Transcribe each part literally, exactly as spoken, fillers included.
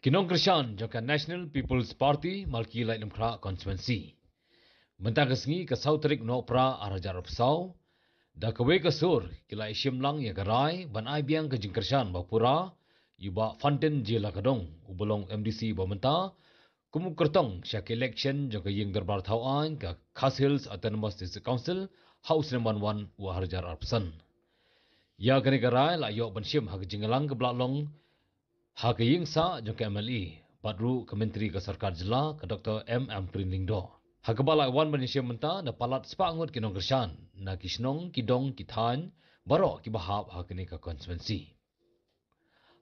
Ki nongkyrshan jong ka National People's Party Malki Laitumkhrah Constituency mynta ka sngi ka saw tarik Nohprah ar hajar arphew saw da kawei ka sur ki la ïashim lang ïa ka rai ban ai biang ka jingkyrshan ba pura ïa u Bah Fantin J Lakadong uba long MDC ba mynta kum u kyrtong sha ka election jong ka ïing dorbar thaw aiñ ka Khasi Hills Autonomous District Council ha u snem ban wan u ar hajar arphew san. Ïa kane ka rai la ïoh ban shim ha ka jingïalang kaba la long ha ka ïing sah jong ka MLA bad ruh ka Myntri ka Sorkar Jylla ka Doctor M Ampareen Lyngdoh, ha kaba la wan ban ïashim mynta da palat spah ngut ki nongkyrshan na ki shnong, ki dong, ki thaiñ baroh kiba hap ha kane ka constituency.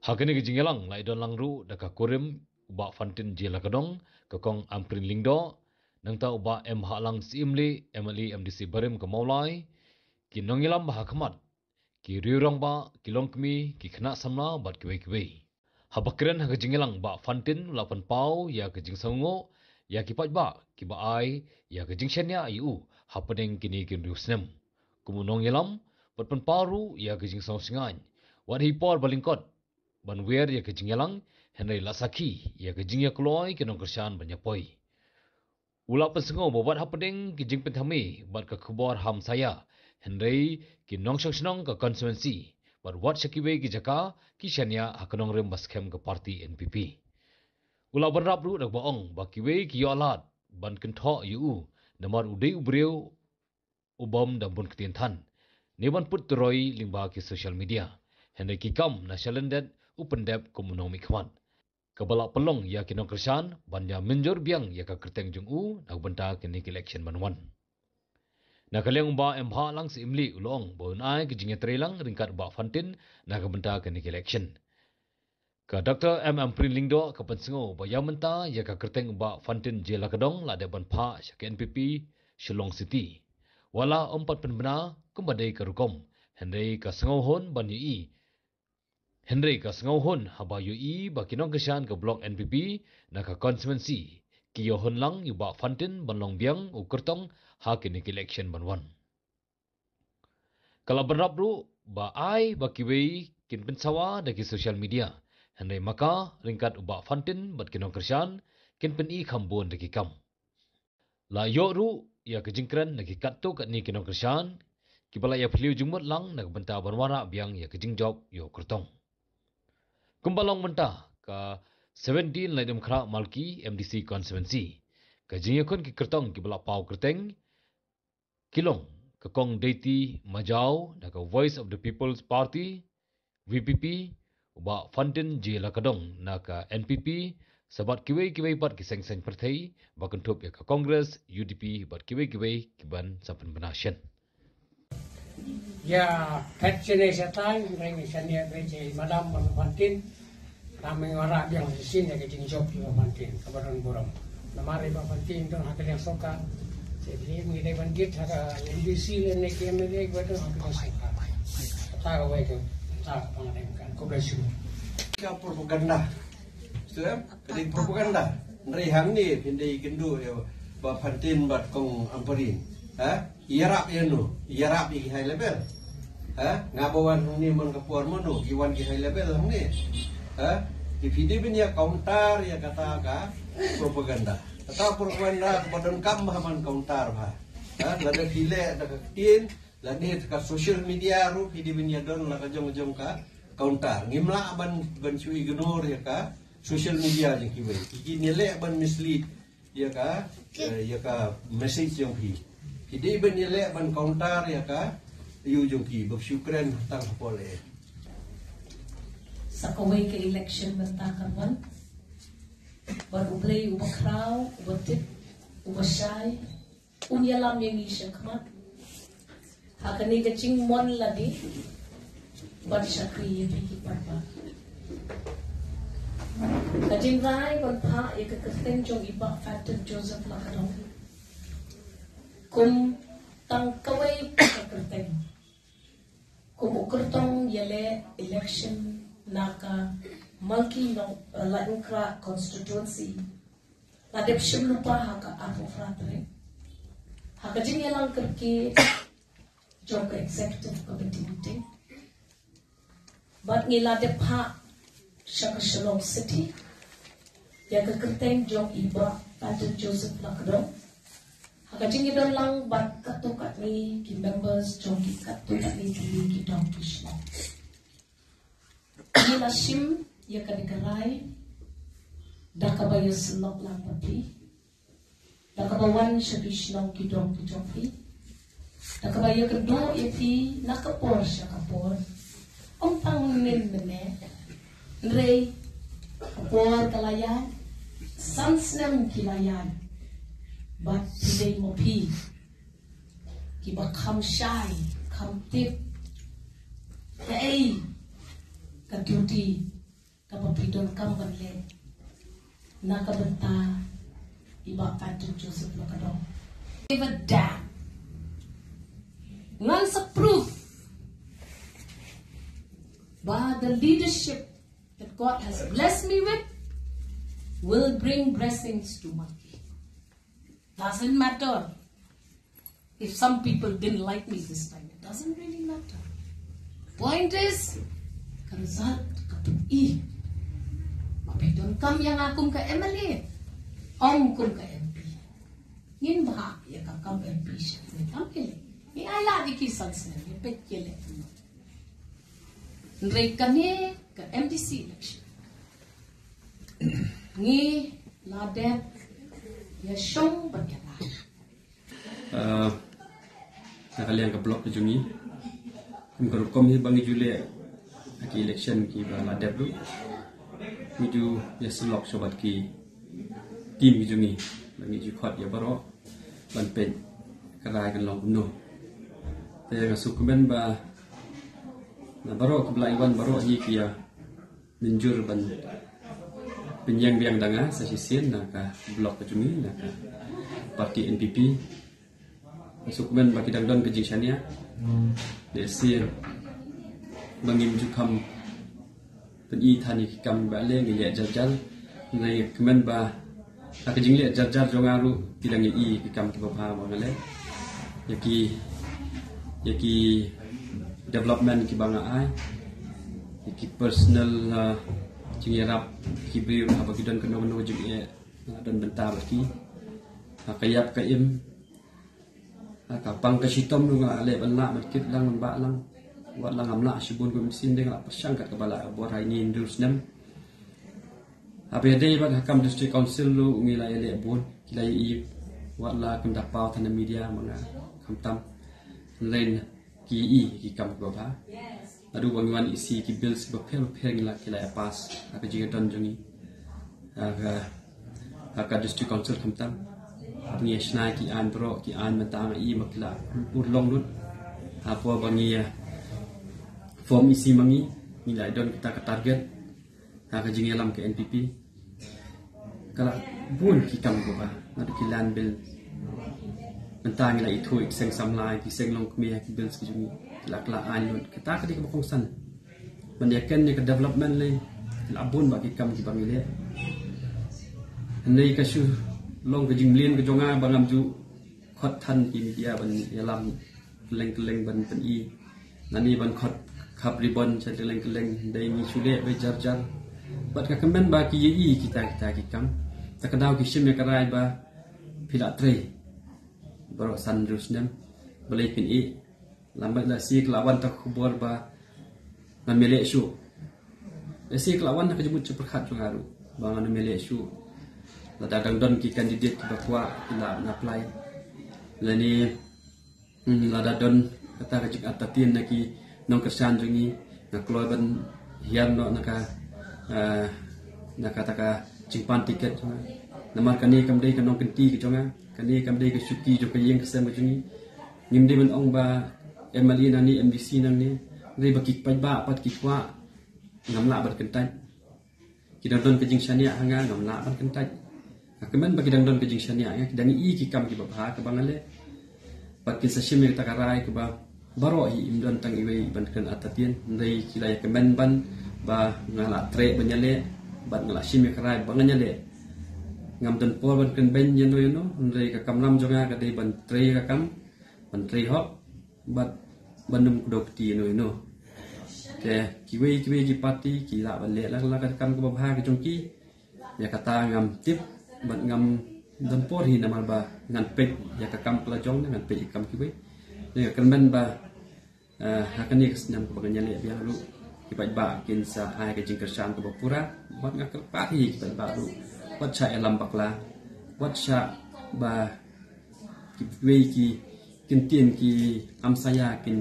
Ha kane ka jingïalang la ïadon lang ruh da ka kurim u Bah Fantin J Lakadong, ka Kong Ampareen Lyngdoh, nangta u Bah M Hahlang Syiemlieh, MLA MDC barim ka Mawlai, ki nongïalam ba ha khmat, ki riew rangbah, ki longkmie, ki khynnah samla bad kiwei kiwei. Haba kren ha ka jingïalang, Bah Fantin u la pynpaw ïa ka jingsngewnguh ïa ki paidbah kiba ai ïa ka jingshaniah ïa u hapdeng kine ki hynriew snem kum u nongïalam, bad pynpaw ruh ïa ka jingsngew shngaiñ wat ha i por ba lyngkot ban wer ïa ka jingïalang, hynrei la sakhi ïa ka jingïakloi ki nongkyrshan ban ïapoi. U la pynsngew ba wat hapdeng ki jingpynthame bad ka khubor hamsaïa, hynrei ki nongshong shnong ka constituency bad wat sha kiwei ki jaka ki shaniah ha ka nongrim ba skhem ka party NPP. U la bynrap ruh da kaba ong ba kiwei ki ïoh lad ban kynthoh ïa u namar u dei u briew u bym da bun ktien than ne ban put turoi lyngba ki social media, hynrei ki kam na shalyndet u pyndep kum u nongmihkhmat, kaba la pynlong ïa ki nongkyrshan ban ïa mynjur biang ïa ka kyrteng jong u na ka bynta kane ka election ban wan. Na ka liang u Bah M Hahlang Syiemlieh u la ong ba un ai ka jingïatreilang ryngkat u Bah Fantin na ka bynta kane ka election. Ka Doctor M Ampareen Lyngdoh ka pynsngew ba ïa mynta ïa ka kyrteng u Bah Fantin J Lakadong la dep ban phah sha ka NPP Shillong City. Wat la ym pat pynbna kumba dei ka rukom, hynrei ka sngewhun ban ïohi hynrei ka sngewhun haba ïohi ba ki nongkyrshan ka block NPP na ka constituency ki ïoh hun lang ïa u Bah Fantin ban long biang u kyrtong ha kine ki election ban wan. Ka la bynrap ruh ba ai ba kiwei kin pynsawa da ki social media, hynrei ma ka ryngkat u Bah Fantin bad ki nongkyrshan kin pyni kham bun da ki kam. La ïoh ruh ïa ka jingkren na ki katto katne ki nongkyrshan kiba la ïa phylliew jingmut lang na ka bynta ban wanrah biang ïa ka jingjop ïa u kyrtong. Kumba long mynta ka seventeen Laitumkhrah Malki MDC constituency, ka jingïakhun ki kyrtong kiba la paw kyrteng ki long ka Kong Deiti Majaw na ka Voice of the People's Party, VPP, u Bah Fantin J Lakadong na ka NPP, sa bad kiwei kiwei pat ki seng saiñ pyrthei ba kynthup ïa ka Congress, UDP bad kiwei kiwei kiban sa pynbna shen. Ïa phet sien ïa shata, ïa reng ïa shane ïa phet ïa madam Bah Fantin. Lam ïa wanrah biang shisien ïa ka jingjop ïa Bah Fantin kaba don burom. Namar ïa Bah Fantin don ha ka liang sorkar. Te phi ngi dei ban git ha ka MDC lane ki MLA kiba don ha ka liang sorkar. Kata kawei ka, kata ka pang dei kan. Khublei shibun. Ka propaganda. Stem? Ka dei propaganda. Hynrei hangne phin dei kynduh ïa Bah Fantin bad Kong Ampareen. Ha? Ïarap ïano? Ïarap ïa ki high level. Ha? Nga ba wan hangne man ka por mano ki wan ki high level hangne. Ha? Te phi dei ban ïa counter ïa kata ka propaganda. Kata propaganda kaba donkam ha ban counter bha. Ha? Lada phi leh da ka ktien, lane ka social media ruh phi dei ban ïa don la ka jong jong ka counter. Ngim lah ban, ban shu ignore ïa ka social media jong kiwei. Ki kin ïaleh ban mislead ïa ka, eh, ïa ka message jong phi. Phi dei ban ïaleh ban counter ïa ka ïa u jong ki, ba shu kren tang hapoh leh. Sa kawei ka election mynta ka wan. Bad U Blei uba khraw, uba tip, uba shai, un ïalam ïa ngi shakhmat ha kane ka jingmon lade ban shakri ïa phi ki paidbah. Ka jingrai ban phah ïa ka kyrteng jong i Bah Fantin Joseph Lakadong kum tang kawei ka kyrteng, kum u kyrtong ïaleh election na ka Malki Long, eh, Laitumkhrah constituency. La dep shim lypa ha ka arphew phra tarik ha ka jingïalang kyrkieh jong ka executive committee meeting. Bad ngi la dep phah sha ka Shillong City. Ïa ka kyrteng jong i Bah Patrick Joseph Lakdong. Ha ka jingïadon lang bad katto katne ki members jong ki katto katne tylli ki dong ki shnong. Ngi la shim ïa kane ka rai da kaba ïasyllok lang bad phi, da kaba wan sha ki shnong ki dong ki jong phi, da kaba ïakynduh ïa phi na ka por sha ka por. Ym tang mynhynnin mynne, hynrei ka por ka la ïaid, san snem ki la ïaid, bad phi dei ma phi kiba kham shai, kham tip kaei ka duty kaba phi donkam ban leh na ka bynta i Bah Patrick Joseph Lakdong. Never doubt. Ngan sa proof ba the leadership that God has blessed me with will bring blessings to Mawkyrwat. Doesn't matter if some people didn't like me this time. It doesn't really matter. Point is, ka result ka pyni ba phi donkam ïa nga kum ka M L A, ym kum ka M P. Ngim bha ïa ka kam M P sha kine kam ki leh. Ngi ai lad ïa ki san snem, ngi peit ki leh kumno. Hynrei kane ka M D C election, ngi la dep ïashong bad ïalap. Ah, na ka liang ka block ka jong ngi, kum ka rukom hi ba ngi ju leh ha ki election kiba la dep ruh, ngi ju ïasyllok sha bad ki team ki jong ngi, ba ngi ju khot ïa baroh ban peit ka rai kan long kumno. Te nga sngewkmen ba na baroh kiba la wan, baroh hi ki ïa mynjur ban pynïeng biang da nga sa shisien na ka block ka jong ngi, na ka party N P P. Nga sngewkmen ba ki dang don ka jingshaniah. Lehse ba ngim ju kham pyni than ïa ki kam ba leh, ngi leh jar jar. Nga sngewkmen ba ha ka jingleh jar jar jong nga ruh ki dang ïohi ki kam kiba bha ba nga leh. Ïa ki, ïa ki development kiba nga ai, ïa ki personal, ah, jingïarap ki briew haba ki don kano kano ka jingeh, nga don bynta bad ki. Ha ka ïap ka im, ha ka pang ka shitom ruh nga leh ban lah ban kit lang ban bah lang. Wat la ngam lah shibun kum shisien, dei nga la pyrshang kat kaba lah bor ha ine i hynriew snem. Haba ïadei bad ha kam District Council ruh ngi la ïaleh bun, ki la ïohi, wat la kim da paw than na media ma nga, khamtam. Hynrei ki ïohi ki kam kiba bha. Naduh ba ngi wan ïa ki bills kiba pher ba pher ngi la, ki la ïa pass ha ka jingïadon jong ngi ha ka, ha ka District Council khamtam. Haba ngi ïa shna ki aiñ baroh, ki aiñ mynta nga ïohi ba ki la urlong lut. Hapoh ba ngi ïa form E C ma ngi, ngi la don kita ka target ha ka jingïalam ka N P P. Ka la bun ki kam kiba bha, naduh ki land bill. Mynta ngi la ithuh ïa ki seng samla, ki seng longkmie, ki bills ki jong ngi, ki la, ki la aiñ lut. Kata ka dei kaba kongsan ban ïa ken ïa ka development lei. Ki la bun bha ki kam kiba ngi leh. Hynrei ka shu long ka jingmlien ka jong nga ba ngam ju khot than ki media ban ïalam kylleng kylleng ban pyni. Lane ban khot khap ribbon sha kylleng kylleng, dei ngi shu leh beit jar jar. Bad nga kmen ba ki ïohi kita kita ki kam. Ta ka daw ki shim ïa ka rai ba phi la trei baroh san hynriew snem. Balei phin ïeh? Lada lehse ka la wan ta ka khubor ba ngam ïaleh shuh, lehse ka la wan na ka jingmut jingpyrkhat jong nga ruh ba ngam ïaleh shuh. Lada dang don ki candidate kiba kwah, ki la apply. Lane Hmm, lada don kata ka jingartatien na ki nongkyrshan jong ngi, nga kloi ban hiar noh na ka, eh, na kata ka jingpan tiket jong nga. Namar kane kam dei ka nongkynti ka jong nga, kane kam dei ka shuki jong ka ïing ka sem ka jong ngi. Ngim dei ban ong ba M L A nangne, M D C nangne, hynrei ba ki paidbah pat ki kwah, ngam lah ban kyntait. Ki dang don ka jingshaniah ha nga, ngam lah ban kyntait. Nga kmen ba ki dang don ka jingshaniah ha nga, ki dang ïohi ki kam kiba bha kaba nga leh. Bad kin sa shim ïa kata ka rai kaba baroh hi, im don tang iwei ban kren artatien, hynrei ki la ïa kmen ban ba nga la treh ban ïaleh, bad nga la shim ïa ka rai ba ngan ïaleh. Ngam don por ban kren beiñ ïano ïano, hynrei ka kamram jong nga ka dei ban trei ka kam, ban trei hok, bad ban ym kdew kti ïano ïano. Te kiwei kiwei ki party ki lah ban leh la ka kam kaba bha ka jong ki. Ïa kata ngam tip bad ngam don por hi namar ba ngan peit ïa ka kam ka la jong ne ngan peit ïa ka kam kiwei. Ïa ka kyrmen ba, eh, ha kane ka snem kaba ngan ïaleh biang ruh ki paidbah kin sa ai ka jingkyrshan kaba pura bad nga kyrpad hi ki paidbah ruh wat shah ïalam bakla, wat shah ba kiwei ki ktien ki amsaya kin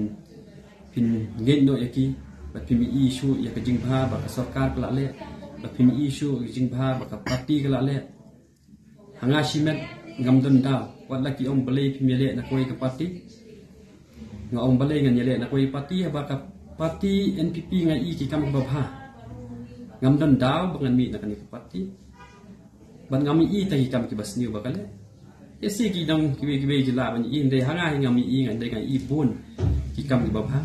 pynngeit noh ïa ki. Bad phim ïohi shuh ïa ka jingbha ba ka sorkar ka la leh, bad phim ïohi shuh ïa ka jingbha ba ka party ka la leh. Ha nga shimet ngam don daw, wat la ki ong balei phim ïaleh na kawei ka party. Nga ong balei ngan ïaleh na kawei ka party, haba ka party N P P nga ïohi ki kam kiba bha. Ngam don daw ba ngan mih na kane ka party. Bad ngam ïohi tang ki kam kiba sniew ba ka leh. Ïa shi ki dang kiwei kiwei ki lah ban ïohi, hynrei ha nga hi ngam ïohi, nga dei nga ïohi bun ki kam kiba bha.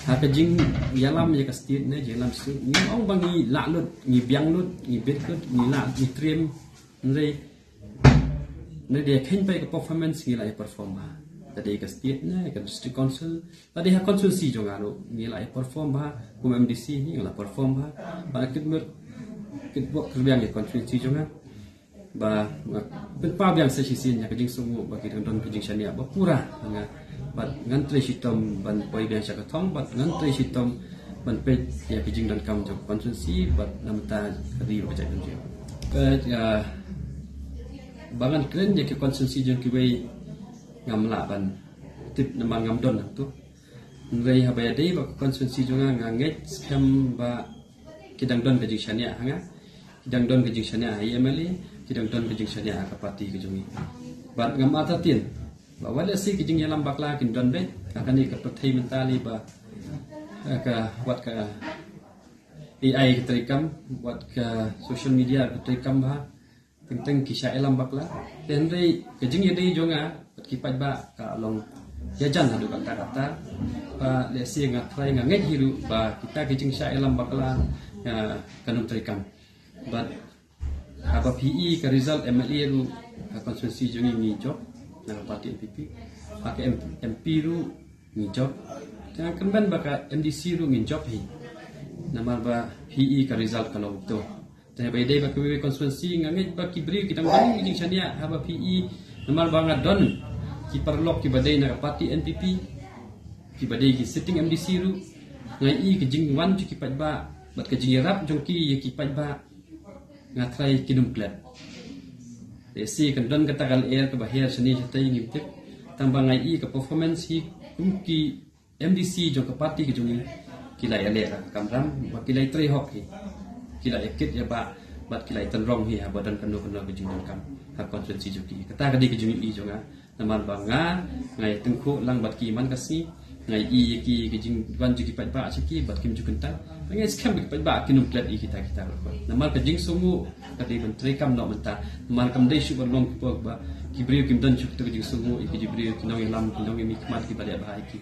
Ha ka jingïalam ïa ka state ne jingïalam state, ngi ong ba ngi lah lut, ngi biang lut, ngi bit lut, ngi lah, ngi triem. Hynrei ne dei khein pei ka performance ngi lah ïa perform bha. Lada dei ka state ne ka district council, lada dei ha constituency jong nga ruh ngi lah ïa perform bha. Kum M D C hi ngi lah perform bha. Ba kit mut kit bok kyrbiang ïa constituency jong nga. Ba, ba pynpaw biang sa shisien ïa ka jingsngew ba ki dang don ka jingshaniah ba pura ha nga. Bad ngan trei shitom ban poi biang sha ka thong, bad ngan trei shitom ban peit ïa ka jingdonkam jong ka constituency bad na bynta ka ri bad ka jaitbynriew. Ka, ïa, ba ngan kren ïa ka constituency jong kiwei ngam lah ban tip namar ngam don hangto. Hynrei haba ïadei bad ka constituency jong nga, nga ngeit skhem ba ki dang don ka jingshaniah ha nga, ki dang don ka jingshaniah ha i M L A, ki dang don ka jingshaniah ha ka party ka jong ngi. Bad ngam artatien ba wat lehse ka jingïalam bakla kin don beit ha kane ka pyrthei mynta lei ba, eh, ka, wat ka A I ka treikam, wat ka social media ka treikam bha. Teng teng ki shah ïalam bakla. Te hynrei ka jingïadei jong nga bad ki paidbah ka long ïajan haduh katta katta. Ba lehse nga trai nga ngeit hi ruh ba kita ki jingshah ïalam bakla, ah, kan ym treikam. Bad haba phi i ka result M L A ruh ha constituency jong ngi ngi jop na ka party N P P. Ha ka M-, M P ruh ngi jop. Te nga kyrmen ba ka M D C ruh ngi jop hi. Namar ba phi i ka result ka long to. Te haba ïadei bad kiwei constituency nga ngeit ba ki briew ki dang don ki jingshaniah haba phi i, namar ba nga don ki paralok kiba dei na ka party N P P, kiba dei ki sitting M D C ruh. Nga i ka jingwan jong ki paidbah bad ka jingïarap jong ki ïa ki paidbah, nga trai kin ym klet. Te shi kan don kata ka lyer kaba her shane shatei ngim tip. Tang ba nga i ka performance hi kum ki M D C jong ka party ka jong ngi ki la ïaleh la ka kamram, ba ki la ïatrei hok hi. Ki la ïakit ïabah bad ki la ïatynrong hi haba don kano kano ka jingdonkam ha constituency jong ki. Kata ka dei ka jingïohi jong nga. Namar ba nga, nga ïatyngkhuh lang bad ki man ka sngi, nga i ïa ki, ka jingwan jong ki paidbah sha ki bad kim ju kyntait. Nga ngeit skhem ba ki paidbah kin ym klet ïa kita kita ruh. Namar ka jingsngew ka dei ban treikam noh mynta. Namar kam dei shuh ban long kiba, ki briew kim don shuh kita ka jingsngew ïa ki briew ki nongïalam, ki nongïamihkhmat kiba leh bha ïa ki.